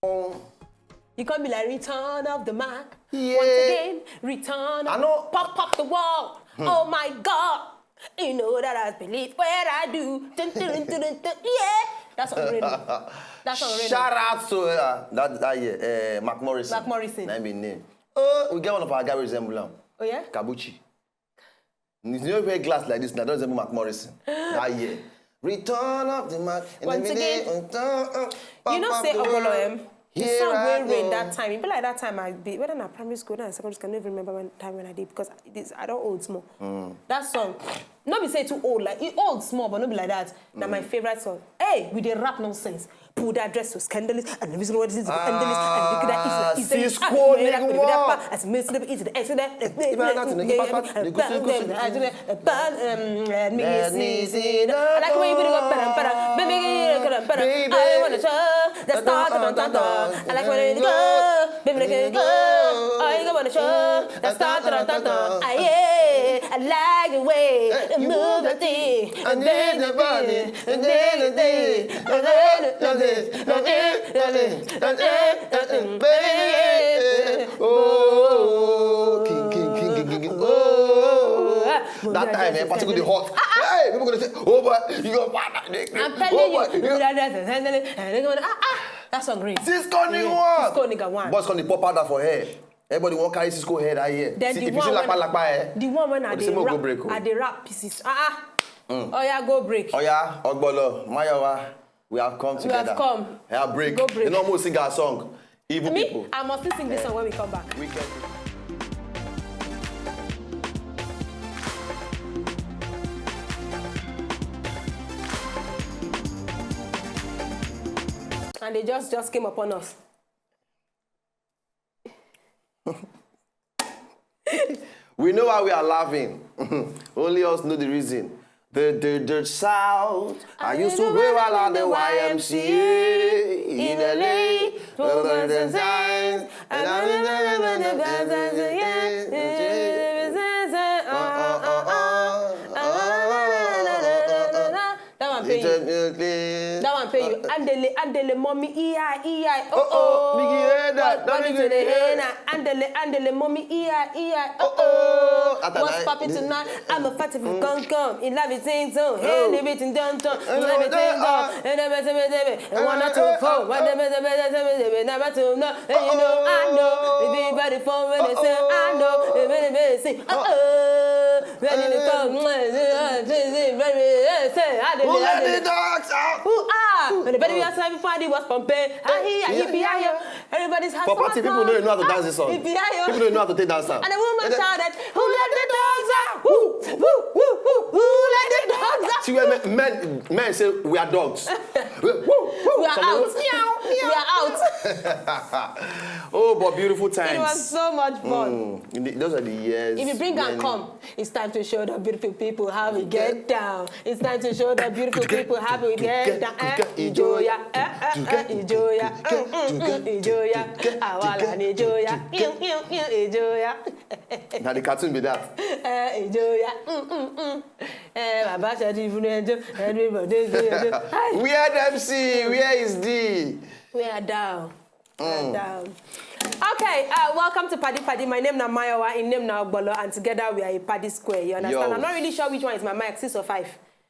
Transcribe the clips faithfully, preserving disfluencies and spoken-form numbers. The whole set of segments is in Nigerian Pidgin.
You can't be like, "Return of the Mac." Yeah. Once again, return. I know. Pop, pop the wall. Hmm. Oh my God. You know that I believe where I do. Dun, dun, dun, dun, dun. Yeah. That's unreal. That's unreal. Shout out to uh, that, that year, uh, Mark Morrison. Mark Morrison. Name be name. Oh, we get one of our guys resemble him. Oh, yeah? Kabuchi. You know, wear glass like this, now don't resemble Mark Morrison. That year. Return of the Mac. Once again, you know, say Okpolo M. The song wey rain that time. E be like that time I be, whether na primary school, whether na secondary school, I don't even remember when time when I did because it is, I don't old small. Mm. That song, no be say too old, like, it old small, but no be like that. Na my favorite song. Hey, we dey rap nonsense. Pull that dress so scandalous, and the reason why this is scandalous, and look at that, it's like, it's like, Cisco, ah, nigga, what? As Miss Liberty is the accident. If I got to make a pass, pass, the good, good, good. But, um, let me see. I like the way you put it up, param, param. Baby, param, param. Baby. I wanna show the star, dun, dun, dun. I like when it go. Baby, let it go. Oh, you wanna show the star, dun, dun, dun. Ah, yeah. I like the way you move the thing. And then the body, and then the thing, and then the thing, and then the thing, and then the thing, baby. Oh, king, king, king, king, king, king. Oh. That time, eh, particularly hot. Hey, people gonna say, "Oh boy, you go find that nigga." I'm telling you, you know, that, that, that, that, that, that, ah, ah, that's so great. Cisco nigga one. Cisco nigga one. Boys come dey pop powder for hair. Everybody wan carry Cisco hair that year. Then the one when, the one when I dey rap, I dey rap pieces. Ah, ah. Oh yeah, go break. Oh yeah, Ogbolo, Mayowa. We have come together. We have come. Yeah, break. Go break. You know, almost sing our song. Evil people. Me, I must still sing this song when we come back. We can. And they just, just came upon us. We know why we are laughing. Only us know the reason. The, the, the South. I used to wear while on the Y M C A in L A. That one pay you. That one pay you. Andele, andele, mommy, E I, E I. Oh, oh. Biggie head that. What is it, hey, now? Andele, andele, mommy, E I, E I. Oh, oh. What's popping tonight? I'm a fat if you come, come. In love is in zone. Hey, everything done, done. Everything done. And everything, everything. And one, not two, four. One, never, never, never, never, never, two, no. And you know, I know. If anybody phone when they say, I know. If anybody say, uh-oh. Ready to come. Say, I didn't. Who let the dogs out? Who are? When the baby was having fun, he was pumping. I hear, I hear, I hear. Everybody's house. For party, people don't know how to dance this song. People don't know how to take that sound. And the woman shouted, "Who let the dogs out? Who, who, who, who, who let the dogs out?" See, when men, men, men say, "We are dogs." Woo, woo. We are out. Meow, meow. We are out. Oh, but beautiful times. It was so much fun. Mm. In the, those are the years. If you bring and come, it's time to show the beautiful people how we get down. It's time to show the beautiful people how we get down. Eh, Ijoya, eh, eh, eh, Ijoya, mm, mm, mm, Ijoya. Awala ni Ijoya, mm, mm, mm, Ijoya. Now the cartoon be that. Eh, Ijoya, mm, mm, mm. Eh, Baba said, even enjoy, everybody do enjoy. Hi. Where M C? Where is D? We are down. Mm. And, um, okay, uh, welcome to Paddy Paddy. My name na Mayowa, in name na Ogbolo, and together we are a Paddy Square. You understand? Yo. I'm not really sure which one is my mic, six or five.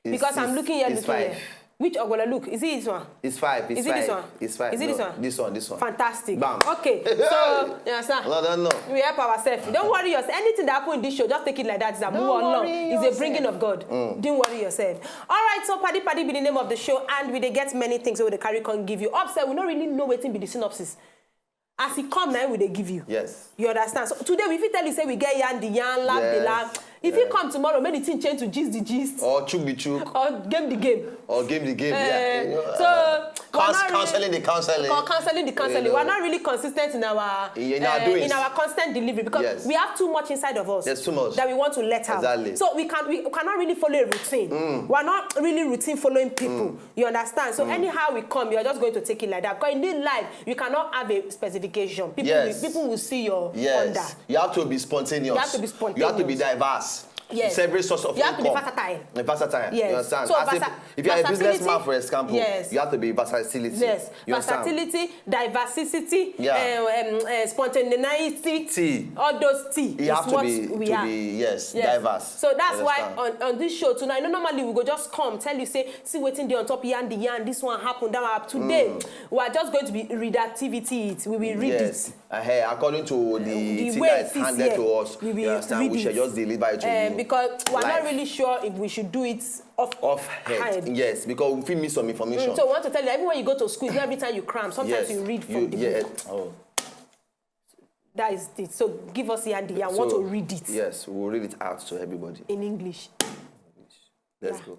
Because I'm looking here, looking here. Which Ogbolo look? Is it this one? It's five. Is it this one? It's five. Is it this one? This one, this one. Fantastic. Bam. Okay, so, you understand? Well done, no. We help ourselves. Don't worry yourself. Anything that happen in this show, just take it like that. It's a bringing of God. Mm. Don't worry yourself. All right, so Paddy Paddy be the name of the show, and we dey get many things wey we dey carry come give you. Upside, we no really know wetin be the synopsis. As e come, na we dey give you. Yes. You understand? So today we fit tell you say we get yarn the yarn, laugh the laugh. If you come tomorrow, make the thing change to gist the gist. Or chook the chook. Or game the game. Or game the game, yeah. So, counseling the counseling. Counseling the counseling. We're not really consistent in our, in our constant delivery because we have too much inside of us. There's too much that we want to let out. Exactly. So we can, we cannot really follow a routine. We're not really routine following people. You understand? So anyhow we come, you're just going to take it like that. Because in this life, you cannot have a specification. People will, people will see your under. You have to be spontaneous. You have to be spontaneous. You have to be diverse. Yes. several source of You have to be income. Versatile. And versatile. Yes. You understand? So As if, versa- if you are a versatility- businessman, for example, Yes. You have to be versatility. Yes, You understand? Versatility, diversity, Yeah. um, um, uh, spontaneity, T. all those T. You have to be, we to are. be yes, Yes. diverse. So that's You why understand? on, on this show tonight, you know, normally we go just come tell you say, see wetin dey on top, yarn the yarn, this one happen, that one happen. Today, we are just going to be read activity. It we will read Yes. it. Uh, hey, according to the, The thing way that is it is handed here, to us, we will you understand? read We shall it. Just deliver it to Um, you. because we're not Live. really sure if we should do it off, Off head. hand. Yes, because we fit miss some information. Mm, so we want to tell you, everywhere you go to school, every time you cram, sometimes Yes. you read from the yeah, book. Oh. That is it. So give us the idea. I want So, to read it Yes, we'll read it out to everybody. in English. Let's Yeah. go.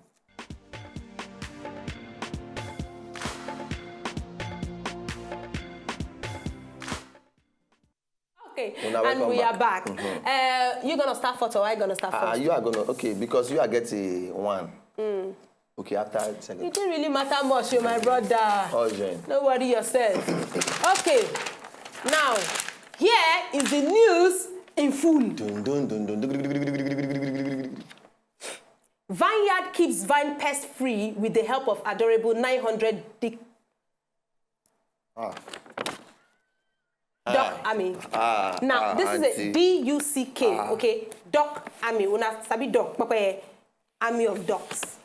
Okay, Una and welcome we are back. back. Uh, you gonna start first or I gonna start Ah, first? You are gonna, okay, because you are getting one. Mm. Okay, after second. It didn't really matter much, you're my brother. Urgent. Don't worry yourself. Okay, now here is the news in full. Dun, dun, dun, dun, dun, dun, dun, dun, dun, dun, dun, dun, dun. Vineyard keeps vine pest free with the help of adorable nine hundred dick Ah. Duck Army. Ah, Now, ah, this is a auntie. D U C K, Ah. Okay? Duck Army. Una sabi duck, papa, army of ducks.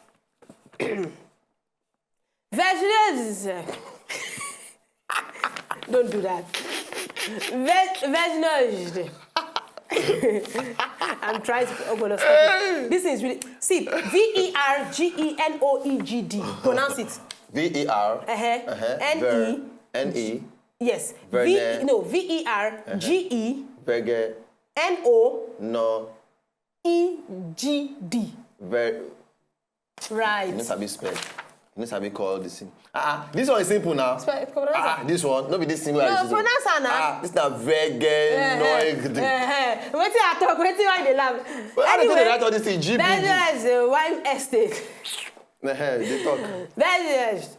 Vegetables. Don't do that. Veg, vegetables. I'm trying to. Oh, no, stop it. This is really. See, V E R G E N O E G D. Pronounce it. V E R. Uh-huh. Uh-huh. N E. Ver-, N E. Yes. Verge. V, no, V E R G E Verge. N O No. E G D. Ver-, Right. You know sabi spell. You know sabi call this thing. Ah, ah, this one is simple now. Spell, pronounce Ah, ah, this one. No be this thing. Where No, I see so. Pronounce her now. Ah, this na vege Eh, no eh, egg. eh, eh. Wetin I talk? Wetin I dey laugh? Well, how they take dey Anyway, write all this thing? G B D. That is a wine estate. Eh, eh, they talk. That is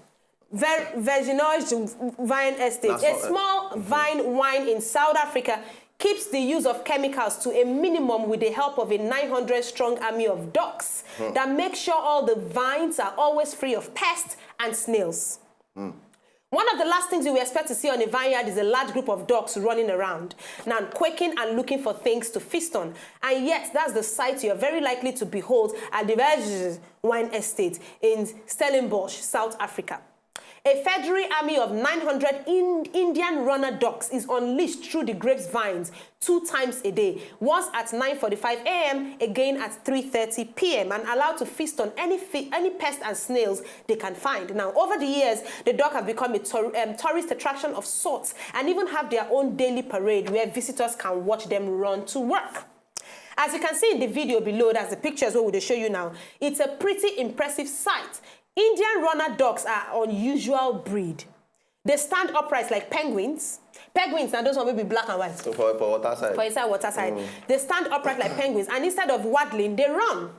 Ver- Virginois Vine Estate, That's a not- small vine wine in South Africa, keeps the use of chemicals to a minimum with the help of a nine hundred strong army of ducks that make sure all the vines are always free of pests and snails. One of the last things you will expect to see on a vineyard is a large group of ducks running around, now quaking and looking for things to feast on. And yet, that's the sight you're very likely to behold at the Verges Wine Estate in Stellenbosch, South Africa. A federal army of nine hundred in Indian runner ducks is unleashed through the grapevines two times a day, once at nine forty-five a m, again at three thirty p m, and allowed to feast on any, fi- any pest and snails they can find. Now, over the years, the duck have become a tour- um, tourist attraction of sorts and even have their own daily parade where visitors can watch them run to work. As you can see in the video below, that's the pictures we will show you now. It's a pretty impressive sight. Indian runner ducks are unusual breed. They stand upright like penguins. Penguins are those ones wey be black and white. So for, for water side. For inside water side. They stand upright like penguins, and instead of waddling, they run.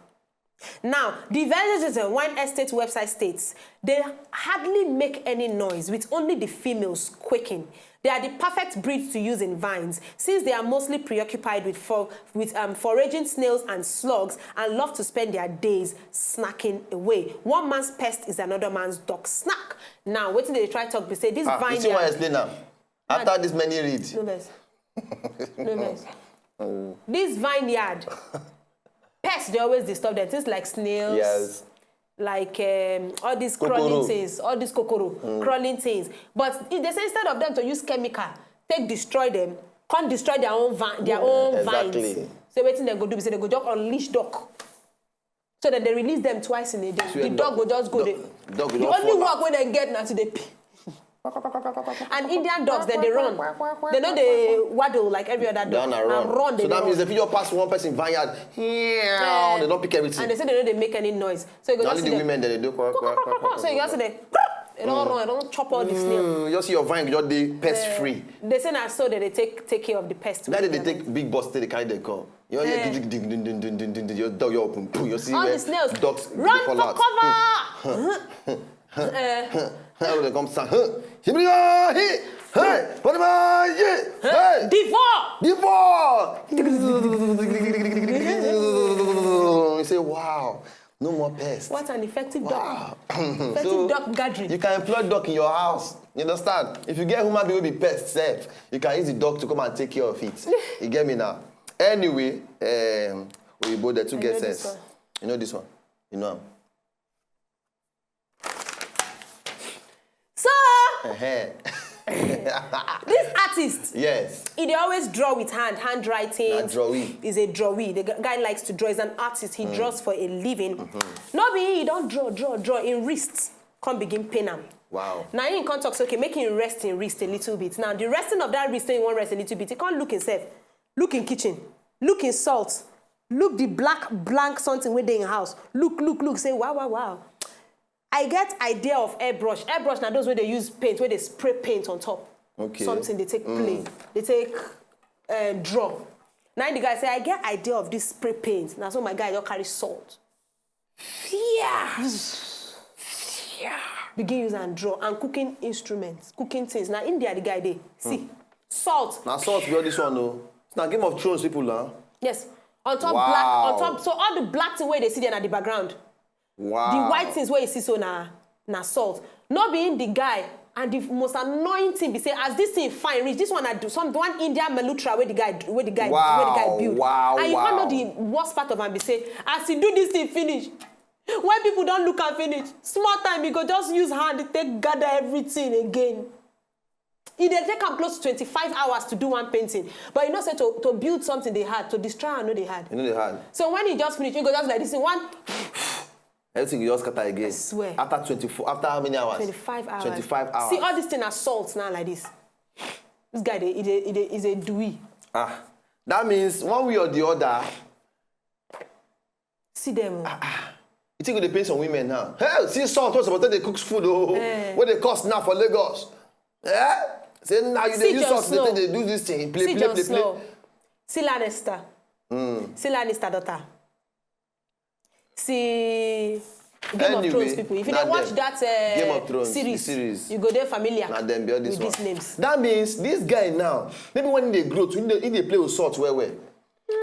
Now, the Verges Wine Estate website states they hardly make any noise, with only the females quaking. They are the perfect breed to use in vines, since they are mostly preoccupied with, for, with um, foraging snails and slugs and love to spend their days snacking away. One man's pest is another man's dog snack. Now, wetin they try talk be say this Ah, you see why I vineyard. Explain now. After this many read. No vex. No vex. This vineyard, pests dey always disturb them. Things like snails, Yes. like um, all these Kokoro. Crawling things, all these kokoro, crawling things. But if they say instead of them to use chemical, take destroy them, come destroy their own vine, their own Exactly. vines. So wetin dem go do be say dem go just unleash dog. So then they release them twice in a day. Swear The dog dog- go just go dog- there. dog go The just only fall work out. Wey dem get na to dey pee. And Indian dogs, then they run. They no dey waddle like every other They dog. wanna run. Na run So they that run. Means if you just pass one person vineyard, yeah, they don't pick everything. And they say they no dey make any noise. So you go Na just only see the them. Women that they do. Quack, quack, quack, quack, So you just see them. They don't run. They don't chop all the snail. Mm, you just see your vine just dey pest free. They say na so that they take take care of the pest. That day they take big bus, they carry the car. You hear Eh. ding, ding, ding, ding, ding, ding, ding, ding, your dog, your pum, pum, you see All where the snails dogs run dey fall for out. Cover. Eh, How they come stand? Huh? Hibriya, hey, hey, what am I? Yeah, hey, Divorce. Divorce. Say, wow, no more pests. What an effective duck. Wow. Effective duck gathering. You can employ duck in your house. You understand? If you get human being will be pest sef, you can use the duck to come and take care of it. You get me now? Anyway, um, Oyibo, the two I get know this sense. One. You know this one? You know am? So, Uh-huh. This artist, Yes. He dey always draw with hand, handwriting. Na drawee. He's a drawee. The gu- guy likes to draw. He's an artist. He draws for a living. No be he don draw, draw, draw. In wrist, come begin pain am. Wow. Now he come talk say, okay, make him rest in wrist a little bit. Now the resting of that wrist, say he wan rest a little bit. He come look himself, look in kitchen, look in salt, look the black blank something wey dey in house. Look, look, look. Say, wow, wow, wow. I get idea of airbrush. Airbrush na those wey dey use paint, wey dey spray paint on top. Okay. Something they take play, they take um, draw. Now the guy say, I get idea of this spray paint. Now so my guy just carry salt. Fear. Fear. Begin use and draw and cooking instruments, cooking things. Now India the guy dey see salt. Na salt be all this one o. Na Game of Thrones people na. Yes. On top Wow. black, on top. So all the black thing wey dey see there na the background. Wow. The white things wey you see so na na salt. No be him the guy. And the most annoying thing be say, as this thing fine reach, this one I do some one Indian malutra wey the guy wey the guy Wow, wey the guy build. Wow, And you wow. Can't know the worst part of am be say, as he do this thing finish, when people don't look and finish, small time he go just use hand take gather everything again. E dey take am close to twenty-five hours to do one painting. But you know say to, to build something dey hard, to destroy am no dey hard. You know the hard. So when he just finish, he go just like this thing, one Everything you just scatter again. I swear. After twenty-four, after how many hours? twenty-five hours. Twenty-five hours. See all this thing as salt now like this. This guy dey, he dey, he dey, is a dewey. Ah, that means one way or the other, See them. you think they pay some women now? Hey, see salt wey suppose take dey cook food o. Eh. Wey dey cost now for Lagos. Eh? Say now you See dey use Jon salt Snow. Take dey do this thing. Play, See play, Jon play, play. Snow. See Lannister. See Lannister daughter. See Game Anyway, of Thrones people. If you na dey watch them. That uh, Game of Thrones, the series, series. You go there familiar Na them be all this with one. These names. That means this guy now, maybe when they grow, he dey, he dey play with salt well well.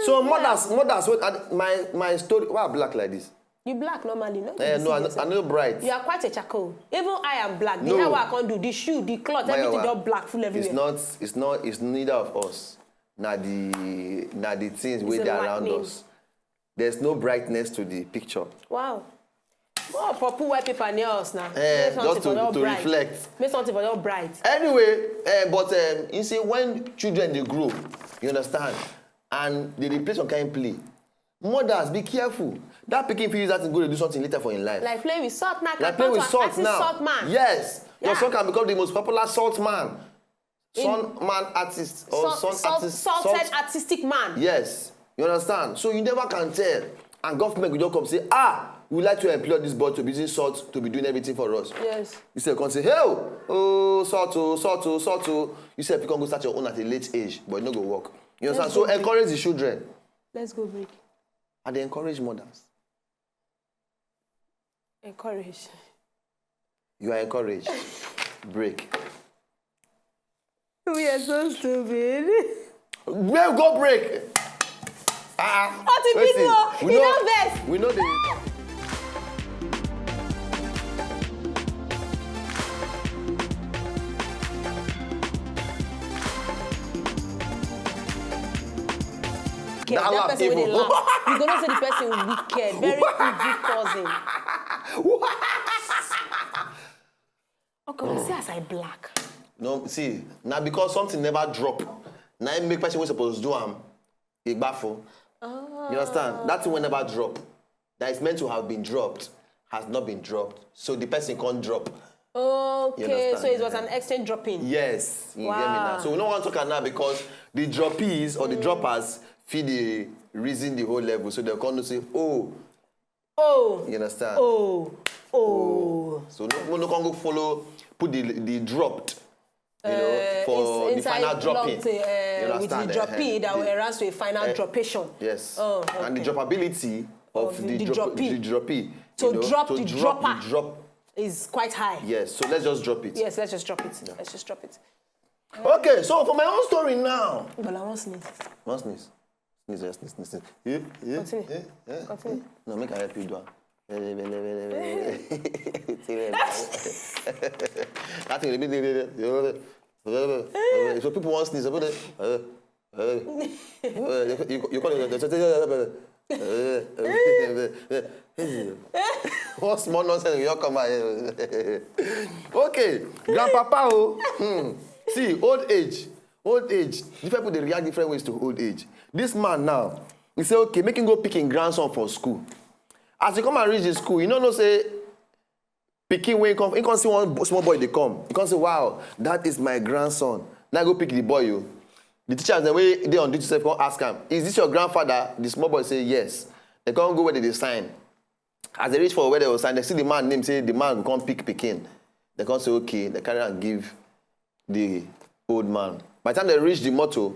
So mothers, mothers, wey- and my my story, why I black like this? You black normally, no? Eh, You no, I see no, I no bright. You are quite a charcoal. Even I am black. The No. Hair wey I come do, the shoe, the cloth, everything Mayowa, don black full everywhere. It's not, it's not, it's neither of us. Na the, na the things wey a dey white around name. Us. There's no brightness to the picture. Wow. Oh, for put white paper near us now. Eh, Make something just for to, your to bright. Reflect. Make something for your bright. Anyway, eh, but um, you see, when children dey grow, you understand, and they dey play some kind play. Mothers, be careful. That pikin fit use that thing go dey do something later for im life. Like play with salt now. Like play with salt now. Salt man. Yes. Your Yeah. Son can become the most popular salt man. In- Son man artist or Salt, son salt, artist. salted Salt- artistic man. Yes. You understand? So you never can tell. And government will just come say, ah, we like to employ this boy to be using salt to be doing everything for us. Yes. You say, come say, hey, oh, oh, salt, oh, salt, oh, salt, oh. You say, you can go start your own at a late age, but it no go work. You understand? Let's So go break. Encourage the children. Let's go break. And they encourage mothers. Encourage. You are encouraged. Break. We are so stupid. Well, go break. Ah, What you wetin? mean, oh? We You know- don vex. We know the. Okay, That that laugh person wey dey even. Laugh, you go know say the person wicked, very evil cousin. Okay, see as I black. No, see, now because something never drop, now it make person wey suppose do am, igbafo. You understand? That thing wey never drop, that is meant to have been dropped, has not been dropped. So the person can't drop. Okay, understand? So it was an exchange dropping. Yes, you get me now. Wow. So we don't want to talk now because the droppees or the droppers feed the reason the whole level. So they'll come to say, oh, Oh, you understand? Oh, oh. So no, no can go follow, put the the dropped, you know, Uh, for it's the final inside dropping. locked, uh, You with understand? the droppee Eh, that will eh, erase to a final eh, dropation. Yes. Oh, And the okay. Droppability of Of the, the drop, droppee. The droppee. To You know, drop to the drop dropper. The drop. Is quite high. Yes. So let's just drop it. Yes, let's just drop it. Let's just drop it. Okay. So for my own story now. But I want sneeze. One sneeze. Sneeze, sneeze, sneeze, sneeze. Eh, eh, Continue. Eh, eh, Continue. No, make I help you do am. That thing dey be so people wan sneeze, people dey, you, you call it one small nonsense, you come out. Okay, grandpapa o. Hmm. See, old age, old age. Different people dey react different ways to old age. This man now, he say okay, make him go pick him grandson for school. As he come and reach the school, you no know say pikin wey come, he come see one small boy dey come. He come say, "Wow, that is my grandson." Now go pick the boy o. The teachers dem wey dey on duty sef come ask am, "Is this your grandfather?" The small boy say, "Yes." They come go where they dey sign. As they reach for where they go sign, they see the man name, say the man go come pick pikin. They come say, "Okay." They carry am give the old man. By the time they reach the motor,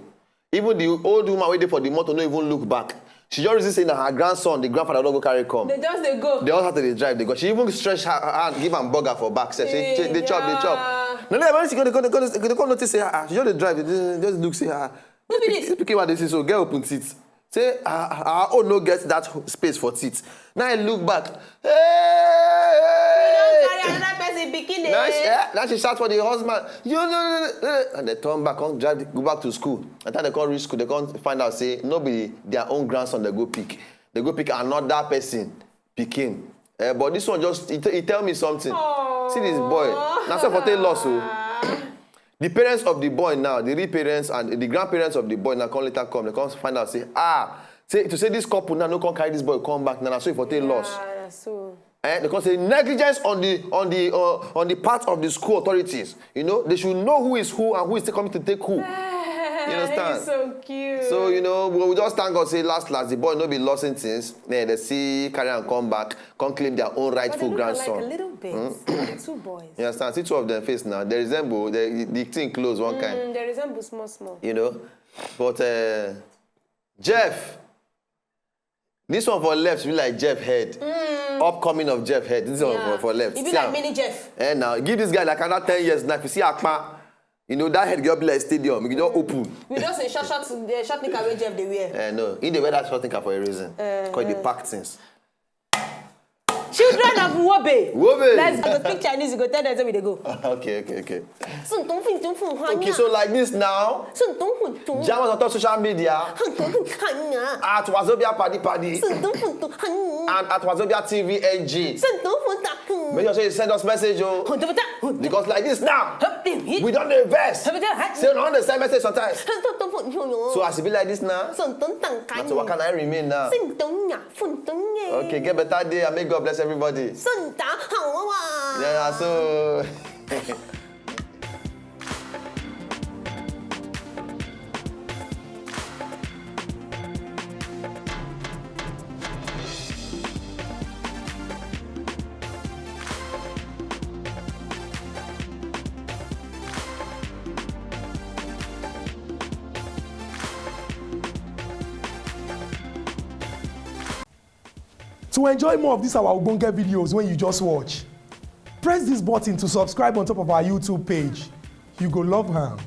even the old woman wey dey for the motor no even look back. She just reason say na her grandson, the grandfather don go carry come. They just dey go. They all have to dey drive, they go. She even stretch her, her hand, give am burger for back. Say, say, "Dey chop, dey chop." No, no, when she go, they go, they go, they go notice say, ah, she just dey drive, they just look say, ah, Who be this? This pikin wey I dey see so get open teeth. Say her, her own no get that space for teeth. Now I look back. Hey! Carry another person pikin. Now she, eh, now she shout for the husband. You know, and they turn back, come drive, go back to school. And time they come reach school, they come find out say no be their own grandson they go pick. They go pick another person pikin. Eh, but this one just, he, t- he tell me something. See this boy. Now so for take loss o. The parents of the boy now, the real parents and the grandparents of the boy now come later come. They come find out say, ah, say to say this couple now no come carry this boy come back. Now so for take loss. Ah, so. Eh, they come say negligence on the on the uh, on the part of the school authorities. You know, they should know who is who and who is still coming to take who. You understand? He's so cute. So you know, we will just thank God say last last the boy no be lost in things. Then they see carry and come back, come claim their own But they rightful look grandson. Like a little bit. Like two boys. You understand? See two of them face now. They resemble the, the thing close one kind. Mm, they resemble small, small. You know, but uh, Jeff, this one for left be like Jeff head. Upcoming of Jeff head. This one Yeah. for, for left. It be See like am? Mini Jeff. Eh, now give this guy like another ten years now. If you see Akpa, you know that head go be like stadium. You don't open. We just say short, short, the short knicker wey Jeff dey wear. Eh, no, he dey wear that short knicker for a reason. Because he dey pack things. Children of Wobe. Wobe. Let's go speak Chinese. You go tell them say we dey go. Okay, okay, okay. Sun tong fin tong fun hanya. Okay, so like this now, Sun tong fun tong. Jamus on top social media Hun tong fun hanya. at Wazobia Paddy Paddy Sun tong fun tong hanya. and at Wazobia T V N G. Sun tong fun ta. Make sure say you send us message, oh. Hun tong fun ta. Hun tong Because like this now, fun ta. we don't invest. Hun tong fun ta. Say you don't understand message sometimes. Sun tong fun tong. So as it be like this now, Sun tong tang kan. na to waka na I remain now. Sun tong ya. Fun tong ye. Okay, get better day and may God bless everybody. Sun ta. Hawa. Yeah, so. To enjoy more of these our ogbonge videos when you just watch, press this button to subscribe on top of our YouTube page. You go love am.